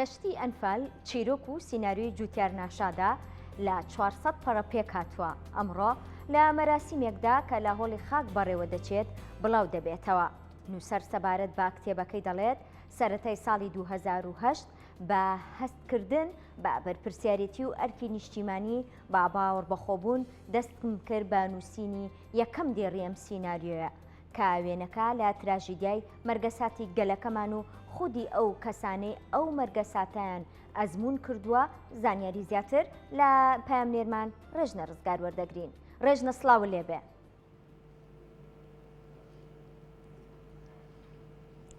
کەشتی ئەنفال چیرۆک و سیناریۆی جوتیار ناشادە لە 400 پەڕە پێکهاتووە، ئەمڕۆ لە مەراسیمێکدا کە لە هۆڵی خاک بەڕێوە دەچێت بڵاو دەبێتەوە. نووسەر سەبارەت بە کتێبەکەی دەڵێت، سەرەتای ساڵی 2008 بە هەستکردن بە بەرپرسیارێتی و ئەرکی نیشتیمانی بە باوەڕبەخۆبوون دەستم کرد بە نووسینی یەکەم دێڕی ئەم سیناریۆیە کە وێنەکە لە تراژیدیای مەرگەساتی گەلەکەمان و خودی ئەو کەسانەی ئەو مەرگەساتەیان ئەزموون کردووە، زانیاری زیاتر لە پەیامنێرمان ڕێژنە ڕزگار وەردەگرین. ڕێژنە سڵاوت لێبێ.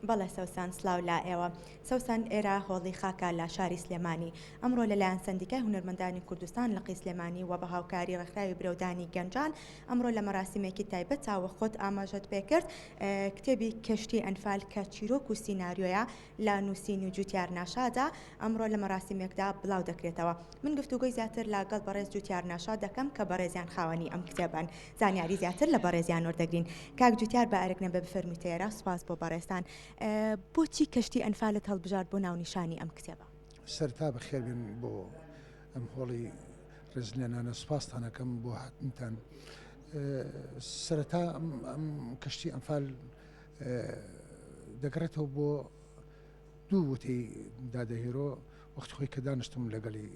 بەڵێ سەوسان سلاو لا ئێوە. سەوسەن ئێرە هۆڵی خاکە لە شاری سلێمانی. ئەمڕۆ لەلایەن سەندیکای هونەرمەندانی کوردستان لقی سلێمانی و بە هاوکاری ڕێکخراوی برەودانی گەنجان ئەمڕۆ لە مەراسیمێکی تایبەتا وە خۆت ئاماژەت پێکرد کتێبی کەشتی ئەنفال کە چیرۆک و سیناریۆیە لە نووسین و جوتیار ناشادە ئەمڕۆ لە مەراسیمێکدا بڵاو دەکرێتەوە. من گفتوگۆی زیاتر لە گەڵ بەڕێز جوتیار ناشاد دەکەم کە بەڕێزیان خاوەنی ئەم کتێبەن. زانیاری زیاتر لە بەڕێزیان وەردەگرین. کاک جوتیار بە ئەرک نەبێ بفەرموویتە ئێرە. سوپاس بۆ بەڕێزتان. بۆچی کەشتی ئەنفالت هەڵبژارد بۆ ناونیشانی ئەم کتێبە؟ سەرەتا بەخێربێن بۆ ئەم هۆڵی ڕێزلێنانە سوپاستان ئەکەم بۆ هاتنتان. سەرەتا ئەم کەشتی ئەنفال دەگەڕێتەوە بۆ دوو وتەی دادە هێرۆ وەختی خۆی کە دانیشتم لەگەڵی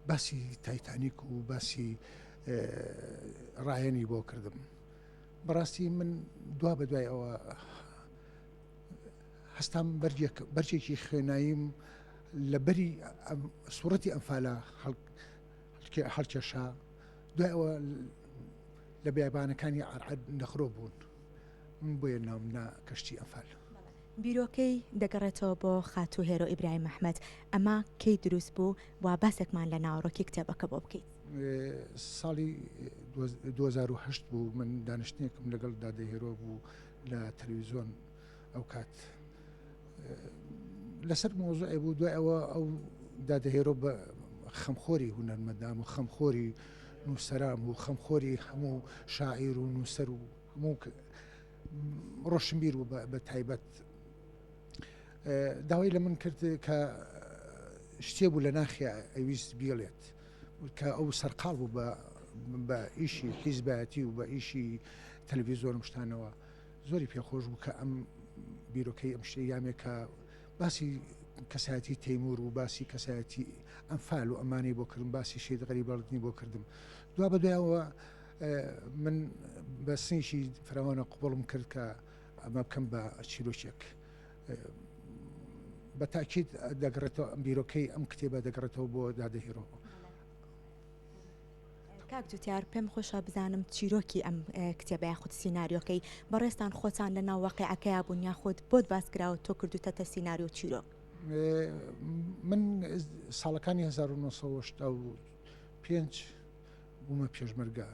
باسی تایتانیک و باسی ڕایەنی بۆ کردم بەڕاستی من دوا بە دوای ئەوە هەستام بەرگێکی خوێناییم لە بەری سوورەتی ئەمفالە هەڵکێشا دوای ئەوە لە بیابانەکانی عەرعەر نەخرۆ بوون من بۆیە ناوم نا کەشتی ئەنفال. بیرۆکەی دەگەڕێتەوە بۆ خاتوو هێرۆ ئیبراهیم ئەحمەد، ئەمە کەی دروست بوو و باسێکمان لە ناوەڕۆکی کتێبەکە بۆ بکەیت؟ ساڵی 2008 بوو من دانیشتنێکم لەگەڵ دادە هێرۆ بوو لە تەلەویزیۆن ئەو کات لەسەر مۆزوعێ بوو دوای ئەوە ئەو دادە هێرۆ بە خەمخۆری هونەرمەندان و خەمخۆری نووسەران و خەمخۆری هەموو شاعیر و نووسەر و هەموو ڕۆشنبیر و بە تایبەت داوای لە من کرد کە شتێ بوو لە ناخیا ئەویست بیڵێت کە ئەو سەرقاڵ بوو بە بە ئیشی حیزبایەتی و بە ئیشی تەلەڤیزۆنم شتانەوە زۆری پێخۆش بوو کە ئەم بیرۆکەی ئەم شتەی یامێ کە باسی کەسایەتی تەیمور و باسی کەسایەتی ئەنفال و ئەمانەی بۆ کردم باسی شەید غەریب بەڵدنی بۆ کردم دوا بە دوایەوە من بە سنێکی فراوانە قوبڵم کرد کە ئەمە بکەم بە چیرۆکێک بە تاکیید دەگەڕێتەوە ئەم بیرۆکەی ئەم کتێبە دەگەڕێتەوە بۆ دادە هێرۆ. کاک جوتیار پێم خۆشە بزانم چیرۆکی ئەم کتێبە یاخود سیناریۆکەی بەڕێزتان خۆتان لە ناو واقیعەکەیا بوون یاخود بۆت باس کراوە تۆ کردوتەتە سیناریۆ و چیرۆک؟ من ساڵەکانی 1985 بوومە پێشمەرگە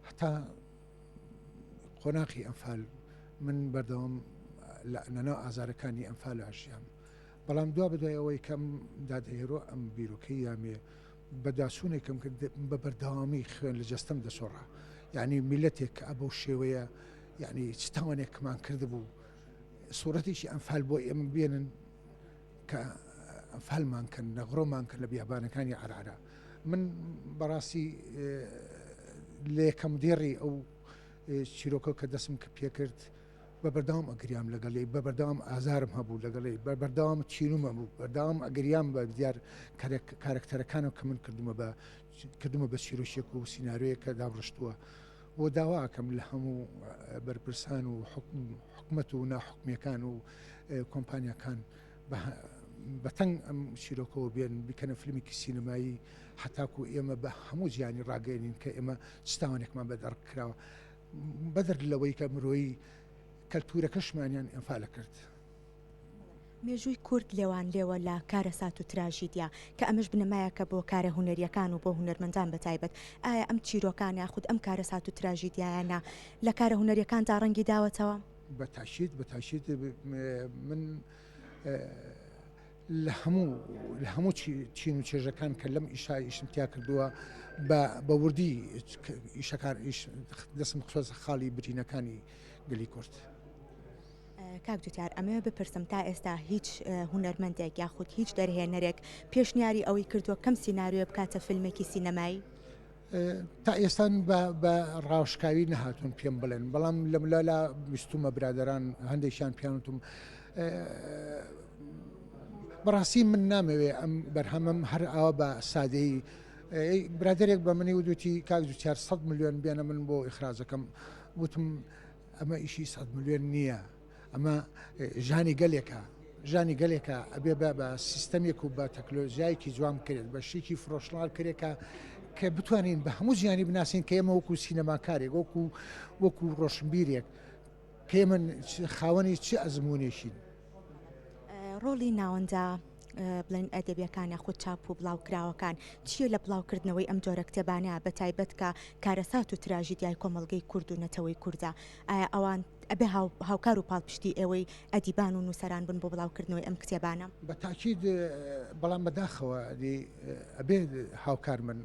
هەتا قۆناخی ئەنفال من بەردەوام لەناو ئازارەکانی ئەنفال ئەژیام بەڵام دوا بەدوای ئەوەی کەم دادهێرۆ ئەم بیرۆکەی یامێ بەداچوونێکم کرد بە بەردەوامی خوێن لە جەستەم دەسۆڕا یعنی میلەتێک کە ئەبەو شێوەیە یعنی چ تاوانێکمان کردبوو سوورەتێکی ئەنفال بۆ ئێمە بێنن کە ئەنفالمان کەن نەغرۆمان کە لە بیابانەکانی عەرعەرە من بەڕاستی لە یەکەم دێڕی ئەو چیرۆکە کە دەسم کە پێکرد بە بەردەوام ئەگریام لەگەڵی بە بەردەوام ئازارم هەبوو لەگەڵی بە بەردەوام تینوم هەبوو بەردەوام ئەگریام بە دیار کارەکتەرەکانەوە کە من کردومە بە کردومە بە چیرۆکێک و سیناریۆیەک کە دامڕشتووە بۆ داواکەم لە هەموو بەرپرسان و حکومەت و ناحکومیەکان و کۆمپانیاکان بەتەنگ ئەم چیرۆکەوە بێن بیکەنە فیلمێکی سینەمایی هەتاکو ئێمە بە هەموو جیهانی ڕاگەێنین کە ئێمە چ تاوانێکمان بە دەڕک کراوە بەدەر لەوەی کە مرۆیی کەلتورەکەشمانیان ئینفالە کرد. مێژووی کورد لێوان لێوە لە کارەسات و تراژیدیا، کە ئەمەش بنەمایەکە بۆ کارە هونەرییەکان و بۆ هونەرمەندان بە تایبەت، ئایا ئەم چیرۆکانە یاخود ئەم کارەسات و تراژیدیایانە لە کارە هونەرییەکاندا ڕەنگی داوەتەوە؟ بە تاکید، بە تاکید من لە هەموو لە هەموو چین و چێژەکان کە لەم ئیشا ئیشم تیا کردووە بە بە وردی ئیشەکان ئیش دەسم خستە خاڵی برینەکانی گەلی کورد. کاک جوتیار ئەمەوێ بپرسم تا ئێستا هیچ هونەرمەندێک یاخود هیچ دەرهێنەرێک پێشنیاری ئەوەی کردووە کەم سیناریۆ بکاتە فیلمێکی سینەمایی؟ تا ئێستا بە ڕاوشکاوی نەهاتوون پێم بڵێن بەڵام لەملا لە بیستومە برادران هەندێکیان پیانوتم بەڕاستی من نامەوێ ئەم بەرهەمەم هەر ئاوا بە سادەیی برادێک بە منی ودوتی کاک جوتیار 100 میلیۆن بێنە من بۆ ئیخراجەکەم وتم ئەمە ئیشی 100 میلیۆن نییە ئەمە ژانی گەلێکە ژانی گەلێکە ئەبێ بە بە سیستەمێک و بە تەکنۆلۆژیایەکی جوان بکرێت بە شتێکی فرۆشناڵ کرێت کە کە بتوانین بە هەموو جیهانی بناسین کە ئێمە وەکو سینەماکارێک وەکو وەکو ڕۆشنبیرێک کە ئێمە خاوەنی چ ئەزموونێکین. ڕۆڵی ناوەندە بڵێن ئەدەبیەکان یاخود چاپ و بڵاوکراوەکان چییە لە بڵاوکردنەوەی ئەم جۆرە کتێبانە بە تایبەت کە کارەسات و تراژیدیای کۆمەڵگەی کورد و نەتەوەی کوردە ئایا ئەوان ئەبێ هاوکار و پاڵپشتی ئێوەی ئەدیبان و نووسەران بن بۆ بڵاوکردنەوەی ئەم کتێبانە؟ بە تاکید بەڵام بەداخەوە ئەبێ هاوکار بن.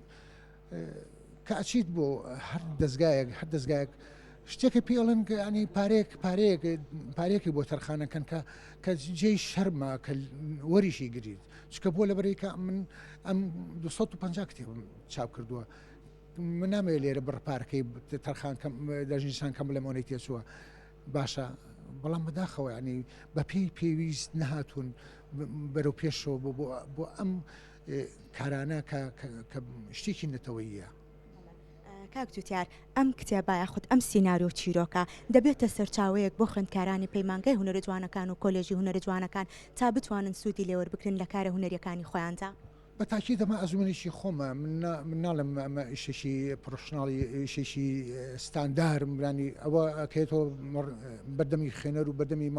کە ئەچیت بۆ هەر دەزگایەک هەر دەزگایەک شتێکە پێ ئەڵێن کە ینی پارێک پارەیەک پارێکی بۆ تەرخانەکەن کە کە جێی شەرمە کە وەریشی گریت چکە بۆ لەبەرەی کە من ئەم 250 کتێبم چاپ کردووە من نامەوێت لێرە بڕ پارەکەی تەرخان کەم دەژنیشان کەم بڵێم ئەوەی تێچووە باشە بەڵام بەداخەوە ینی بە پێی پێویست نەهاتوون بەرەو پێشەوە بۆ بۆ ئەم کارانە کە شتێکی نەتەوەییە. کاک جوتیار ئەم کتێبە یاخود ئەم سیناریۆ و چیرۆکە دەبێتە سەرچاوەیەک بۆ خوێندکارانی پەیمانگای هونەرە جوانەکان و کۆلێژی هونەرە جوانەکان تا بتوانن سوودی لێوەربگرن لە کارە هونەریەکانی خۆیاندا؟ بە تاکید ئەمە ئەزموونێکی خۆمە من ناڵێم ئەمە ئیشێکی پڕۆفشناڵی ئیشێکی ستاندار مرانی ئەوە ئەکەێتەوە بەردەمی خوێنەر و بەردەمی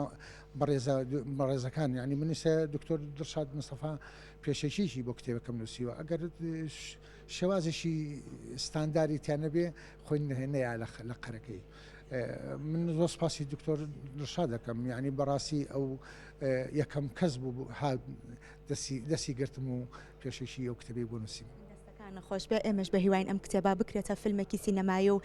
بەڕێزە بەڕێزەکان یعنی من ئێستا دکتۆر دڵشاد مستەفا پێشەکیی بۆ کتێبەکەم نووسیوە ئەگەر شێوازێکی ستانداری تیا نەبێ خۆی نەیە لە قەرەکەی من زۆر سپاسی دکتۆر دڵشاد دەکەم یعنی بەڕاستی ئەو یەکەم کەس بوو دەستی گرتم و پێشەکی ئەو کتێبەی بۆ نووسیم. دەستەکانت خۆش بێ، ئێمەش بە هیواین ئەم کتێبە بکرێتە فیلمێکی سینەمایی و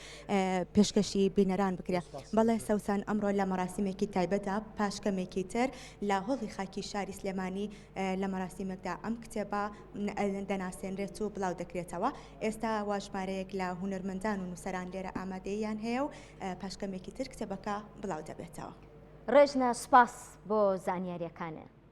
پێشکەشی بینەران بکرێ. بەڵێ سەوسەن ئەمڕۆ لە مەراسیمێکی تایبەتدا پاش کەمێکی تر لە هۆڵی خاکی شاری سلێمانی لە مەراسیمێکدا ئەم کتێبە دەناسێنرێت و بڵاو دەکرێتەوە. ئێستا وا ژمارەیەک لە هونەرمەندان و نووسەران لێرە ئامادەییان هەیە و پاش کەمێکی تر کتێبەکە بڵاو دەبێتەوە. ڕێژنە سوپاس بۆ زانیاریەکانت.